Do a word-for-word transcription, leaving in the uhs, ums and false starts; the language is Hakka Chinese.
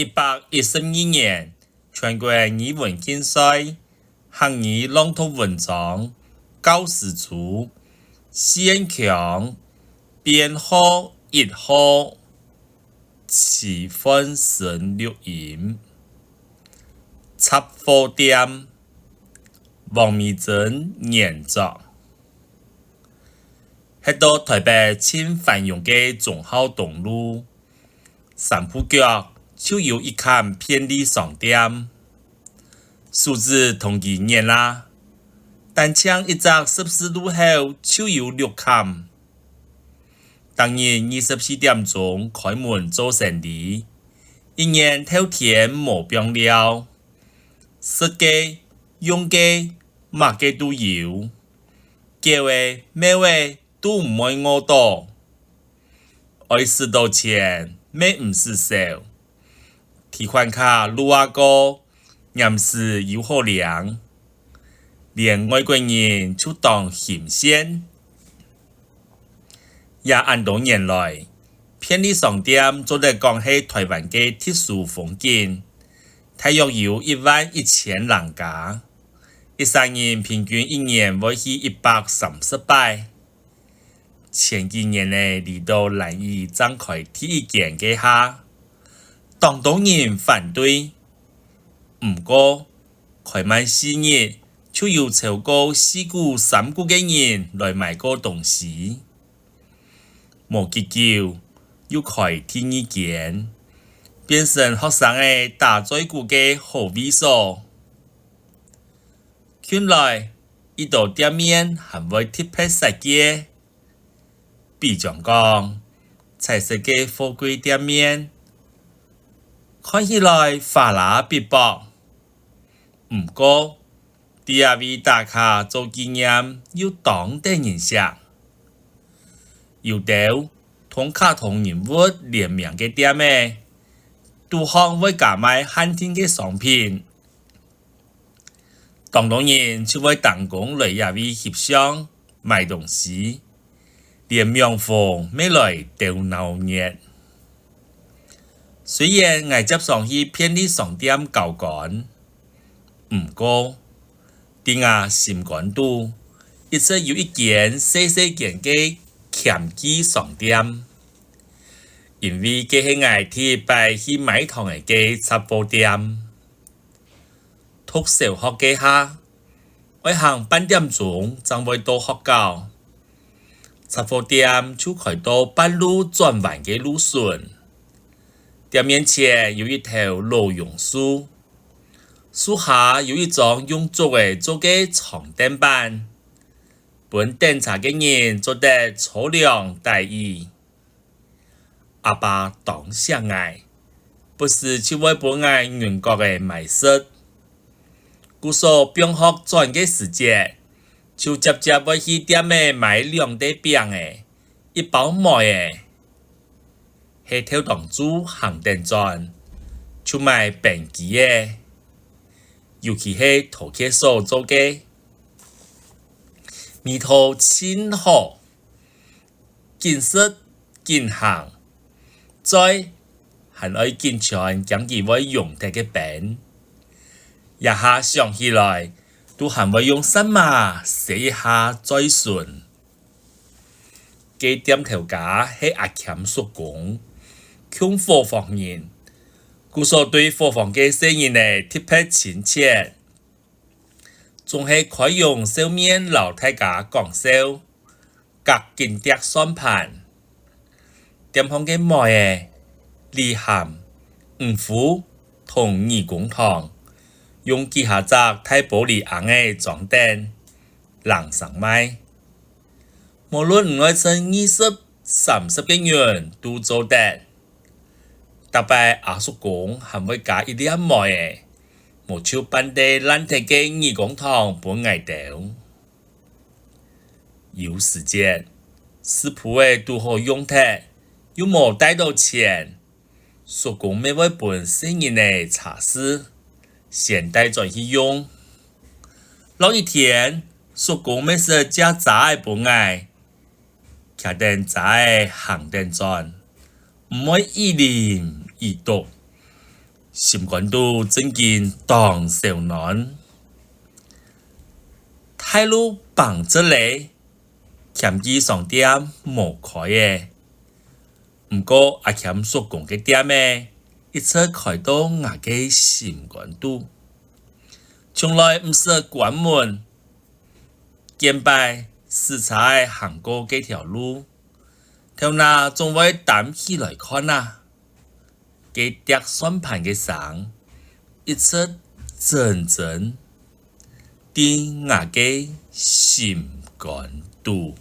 一百一十二年，全國語文競賽，客語朗讀文章，教師組，四縣腔，編號一號，徐煥昇錄音。雜貨店，王美珍原作。 歇到臺北盡繁榮个忠孝東路，三步腳就有一間便利商店。手指同佢拈啊，單淨一隻十字路口就有六間。逐日二十四點鐘開門做生理，一年透天無放料，食个、用个，麼个都有。狗仔、貓仔 都毋會餓到。愛使到錢，乜毋使愁。提款卡攄啊過，黏時又好領。連外國人就當欣羨。也恁多年來，便利商店做得講係臺灣个特殊風景，大約有一萬一千零家，一儕人平均一年會去一百三十擺。 前幾年仔，離島蘭嶼正開第一間該下，當多人反對。毋過，開吂四日，就有超過四股三股个人來買過東西。無幾久，又開第二間，變成學生仔打嘴鼓个好位所。 近來，一兜店面還會特別設計，比將講，彩色个貨櫃店面，看起來花剌必駁。毋過，在這位打卡做紀念又當得人惜。有兜同卡通人物聯名个店仔，肚項會加賣限定个商品。 當多人就會當工來這位翕相、買東西，連網紅乜來鬥鬧熱。雖然𠊎輒常去便利商店交關，毋過，在𠊎心肝肚，一直有一間細細間个謙記商店，因為該係𠊎第一擺去買糖仔个雜貨店。 讀小學該下，愛行半點鐘正會到學校。雜貨店就開到半路轉彎个路脣。店面前有一頭老榕樹，樹下有一張用竹仔做个長凳板，分等車个人做得坐涼抵雨。 阿爸當惜𠊎，不時就會分𠊎銀角仔買食。故所放學轉个時節，就輒輒會去店仔買兩垤餅仔，一包糜仔。係透當晝行等轉，就買冰枝仔，尤其係頭家所做个，味道盡好。 緊食緊行，嘴還愛緊搥驚佢會溶忒个冰。這下想起來，都還會用舌嫲舐一下嘴脣。該店頭家係阿謙叔公，共伙房人，故所對伙房个細人仔特別親切。 總係開容笑面摎大家講笑，遽緊踮算盤。店項个糜仔、禮盒、五福同耳公糖，用幾下隻大玻璃罌仔裝等，零星賣。 無論你愛賺二十、三十個銀都做得。逐擺阿叔公還會加一粒糜仔，無就半垤爛忒个耳公糖分𠊎兜。有時節，食譜仔堵好用忒，又無帶著錢， 叔公乜會分細人仔查字，先帶轉去用。落雨天，叔公乜識借遮仔分𠊎，擎等遮仔行等轉，毋會雨淋雨涿。心肝肚正經當燒暖。大路挷直咧， 徛記商店無開咧。毋過阿謙叔公个店仔，一直開到𠊎个心肝肚。從來毋識關門，見擺駛車仔行過該條路，頭那總會擔起來看啊。 該㧒算盤个聲，一直陣陣在𠊎个心肝肚。